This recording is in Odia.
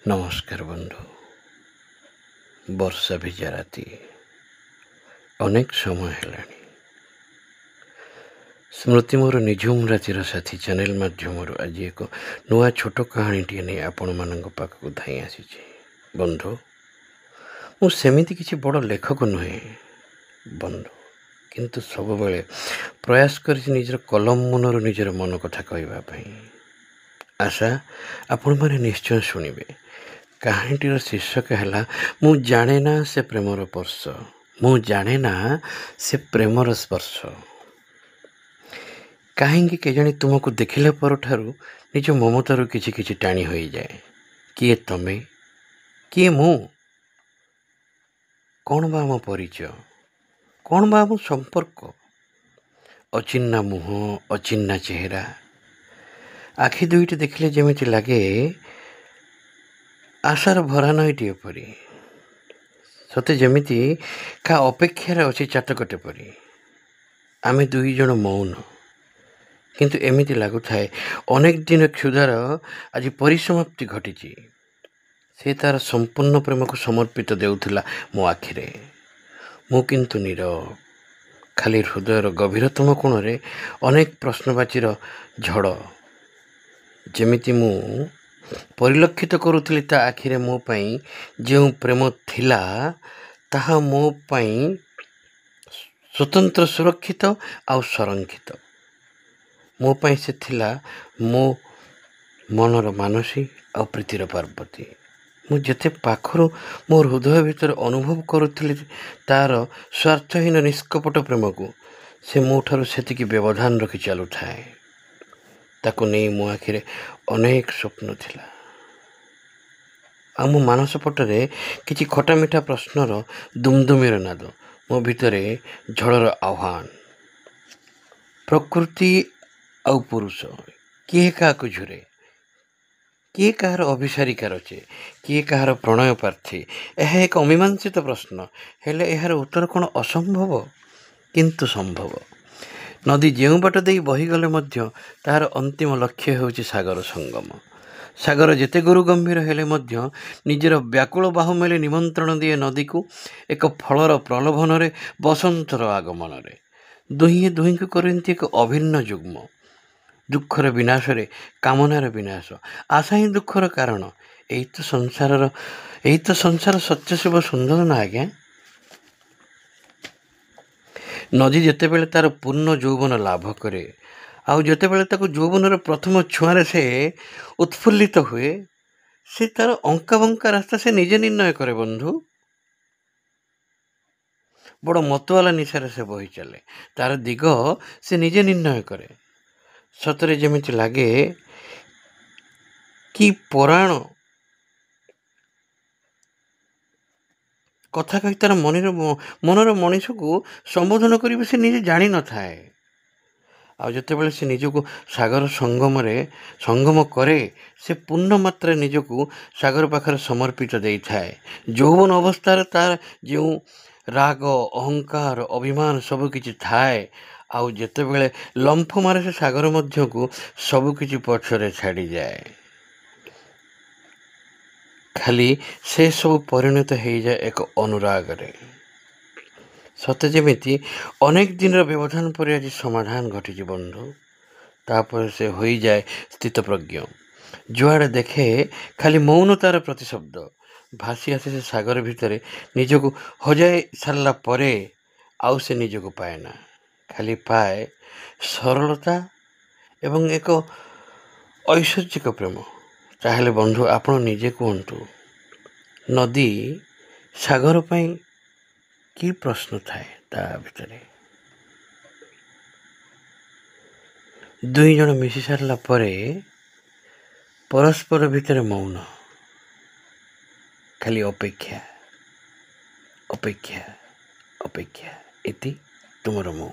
ନମସ୍କାର ବନ୍ଧୁ। ବର୍ଷା ଭିଜା ରାତି, ଅନେକ ସମୟ ହେଲାଣି। ସ୍ମୃତି ମୋର ନିଝୁମ ରାତିର ସାଥୀ ଚ୍ୟାନେଲ ମାଧ୍ୟମରୁ ଆଜି ଏକ ନୂଆ ଛୋଟ କାହାଣୀଟିଏ ନେଇ ଆପଣମାନଙ୍କ ପାଖକୁ ଧାଇଁ ଆସିଛି। ବନ୍ଧୁ, ମୁଁ ସେମିତି କିଛି ବଡ଼ ଲେଖକ ନୁହେଁ ବନ୍ଧୁ, କିନ୍ତୁ ସବୁବେଳେ ପ୍ରୟାସ କରିଛି ନିଜର କଲମ ମନରୁ ନିଜର ମନ କଥା କହିବା ପାଇଁ। ଆଶା ଆପଣମାନେ ନିଶ୍ଚୟ ଶୁଣିବେ। କାହାଣୀଟିର ଶୀର୍ଷକ ହେଲା ମୁଁ ଜାଣେ ନା ସେ ପ୍ରେମର ସ୍ପର୍ଶ। ମୁଁ ଜାଣେ ନା ସେ ପ୍ରେମର ସ୍ପର୍ଶ। କାହିଁକି କେଜାଣି ତୁମକୁ ଦେଖିଲା ପରଠାରୁ ନିଜ ମମତାରୁ କିଛି କିଛି ଟାଣି ହୋଇଯାଏ। କିଏ ତମେ, କିଏ ମୁଁ, କ'ଣ ବା ଆମ ପରିଚୟ, କ'ଣ ବା ଆମ ସମ୍ପର୍କ? ଅଚିହ୍ନା ମୁହଁ, ଅଚିହ୍ନା ଚେହେରା, ଆଖି ଦୁଇଟି ଦେଖିଲେ ଯେମିତି ଲାଗେ ଆଶାର ଭରା ନଈଟିଏ ପରି, ସତେ ଯେମିତି କାହା ଅପେକ୍ଷାରେ ଅଛି ଚାତକଟେ ପରି। ଆମେ ଦୁଇ ଜଣ ମୌନ, କିନ୍ତୁ ଏମିତି ଲାଗୁଥାଏ ଅନେକ ଦିନ କ୍ଷୁଧାର ଆଜି ପରିସମାପ୍ତି ଘଟିଛି। ସେ ତାର ସମ୍ପୂର୍ଣ୍ଣ ପ୍ରେମକୁ ସମର୍ପିତ ଦେଉଥିଲା ମୋ ଆଖିରେ, ମୁଁ କିନ୍ତୁ ନୀରବ। ଖାଲି ହୃଦୟର ଗଭୀରତମ କୋଣରେ ଅନେକ ପ୍ରଶ୍ନବାଚୀର ଝଡ଼ ଯେମିତି ମୁଁ ପରିଲକ୍ଷିତ କରୁଥିଲି। ତା ଆଖିରେ ମୋ ପାଇଁ ଯେଉଁ ପ୍ରେମ ଥିଲା ତାହା ମୋ ପାଇଁ ସ୍ୱତନ୍ତ୍ର, ସୁରକ୍ଷିତ ଆଉ ସଂରକ୍ଷିତ। ମୋ ପାଇଁ ସେ ଥିଲା ମୋ ମନର ମାନସୀ ଆଉ ପ୍ରୀତିର ପାର୍ବତୀ। ମୁଁ ଯେତେ ପାଖରୁ ମୋ ହୃଦୟ ଭିତରେ ଅନୁଭବ କରୁଥିଲି ତାର ସ୍ୱାର୍ଥହୀନ ନିଷ୍କପଟ ପ୍ରେମକୁ, ସେ ମୋ ଠାରୁ ସେତିକି ବ୍ୟବଧାନ ରଖି ଚାଲୁଥାଏ। ତାକୁ ନେଇ ମୋ ଆଖିରେ ଅନେକ ସ୍ୱପ୍ନ ଥିଲା ଆଉ ମୋ ମାନସ ପଟରେ କିଛି ଖଟାମିଠା ପ୍ରଶ୍ନର ଦୁମଦୁମିର ନାଦ, ମୋ ଭିତରେ ଝଡ଼ର ଆହ୍ୱାନ। ପ୍ରକୃତି ଆଉ ପୁରୁଷ କିଏ କାହାକୁ ଝୁରେ, କିଏ କାହାର ଅଭିସାରିକା ରଚେ, କିଏ କାହାର ପ୍ରଣୟ ପ୍ରାର୍ଥୀ, ଏହା ଏକ ଅମୀମାଂସିତ ପ୍ରଶ୍ନ। ହେଲେ ଏହାର ଉତ୍ତର କ'ଣ ଅସମ୍ଭବ? କିନ୍ତୁ ସମ୍ଭବ। ନଦୀ ଯେଉଁ ବାଟ ଦେଇ ବହିଗଲେ ମଧ୍ୟ ତାହାର ଅନ୍ତିମ ଲକ୍ଷ୍ୟ ହେଉଛି ସାଗର ସଙ୍ଗମ। ସାଗର ଯେତେ ଗୁରୁ ଗମ୍ଭୀର ହେଲେ ମଧ୍ୟ ନିଜର ବ୍ୟାକୁଳ ବାହୁ ମେଲି ନିମନ୍ତ୍ରଣ ଦିଏ ନଦୀକୁ ଏକ ଫଳର ପ୍ରଲୋଭନରେ, ବସନ୍ତର ଆଗମନରେ। ଦୁହେଁ ଦୁହିଁଙ୍କୁ କରନ୍ତି ଏକ ଅଭିନ୍ନ ଯୁଗ୍ମ। ଦୁଃଖର ବିନାଶରେ କାମନାର ବିନାଶ, ଆଶା ହିଁ ଦୁଃଖର କାରଣ। ଏଇ ତ ସଂସାରର, ଏଇ ତ ସଂସାର ସତ୍ୟ, ଶିବ ସୁନ୍ଦର ନା ଆଜ୍ଞା? ନଦୀ ଯେତେବେଳେ ତାର ପୂର୍ଣ୍ଣ ଯୌବନ ଲାଭ କରେ ଆଉ ଯେତେବେଳେ ତାକୁ ଯୌବନର ପ୍ରଥମ ଛୁଆଁରେ ସେ ଉତ୍ଫୁଲ୍ଲିତ ହୁଏ, ସେ ତାର ଅଙ୍କା ବଙ୍କା ରାସ୍ତା ସେ ନିଜେ ନିର୍ଣ୍ଣୟ କରେ ବନ୍ଧୁ। ବଡ଼ ମତୁଆଲା ନିଶାରେ ସେ ବହି ଚାଲେ, ତାର ଦିଗ ସେ ନିଜେ ନିର୍ଣ୍ଣୟ କରେ। ସତରେ ଯେମିତି ଲାଗେ କି ପରାଣ କଥା କହି ତାର ମନର ମଣିଷକୁ ସମ୍ବୋଧନ କରିବ ସେ ନିଜେ ଜାଣିନଥାଏ। ଆଉ ଯେତେବେଳେ ସେ ନିଜକୁ ସାଗର ସଙ୍ଗମରେ ସଙ୍ଗମ କରେ, ସେ ପୂର୍ଣ୍ଣ ମାତ୍ରାରେ ନିଜକୁ ସାଗର ପାଖରେ ସମର୍ପିତ ଦେଇଥାଏ। ଯୌବନ ଅବସ୍ଥାରେ ତାର ଯେଉଁ ରାଗ, ଅହଙ୍କାର, ଅଭିମାନ ସବୁକିଛି ଥାଏ, ଆଉ ଯେତେବେଳେ ଲମ୍ଫ ମାରେ ସେ ସାଗର ମଧ୍ୟକୁ, ସବୁକିଛି ପଛରେ ଛାଡ଼ିଯାଏ। ଖାଲି ସେସବୁ ପରିଣତ ହେଇଯାଏ ଏକ ଅନୁରାଗରେ। ସତେ ଯେମିତି ଅନେକ ଦିନର ବ୍ୟବଧାନ ପରେ ଆଜି ସମାଧାନ ଘଟିଛି ବନ୍ଧୁ। ତାପରେ ସେ ହୋଇଯାଏ ସ୍ଥିତପ୍ରଜ୍ଞ। ଯୁଆଡ଼େ ଦେଖେ ଖାଲି ମୌନତାର ପ୍ରତିଶବ୍ଦ ଭାସି ଆସେ। ସେ ସାଗର ଭିତରେ ନିଜକୁ ହଜାଇ ସାରିଲା ପରେ ଆଉ ସେ ନିଜକୁ ପାଏ ନା, ଖାଲି ପାଏ ସରଳତା ଏବଂ ଏକ ଐଶ୍ୱର୍ଯ୍ୟିକ ପ୍ରେମ। ତାହେଲେ ବନ୍ଧୁ ଆପଣ ନିଜେ କୁହନ୍ତୁ, ନଦୀ ସାଗର ପାଇଁ କି ପ୍ରଶ୍ନ ଥାଏ ତା ଭିତରେ? ଦୁଇ ଜଣ ମିଶି ସାରିଲା ପରେ ପରସ୍ପର ଭିତରେ ମୌନ, ଖାଲି ଅପେକ୍ଷା, ଅପେକ୍ଷା, ଅପେକ୍ଷା। ଏତି ତୁମର ମୁଁ।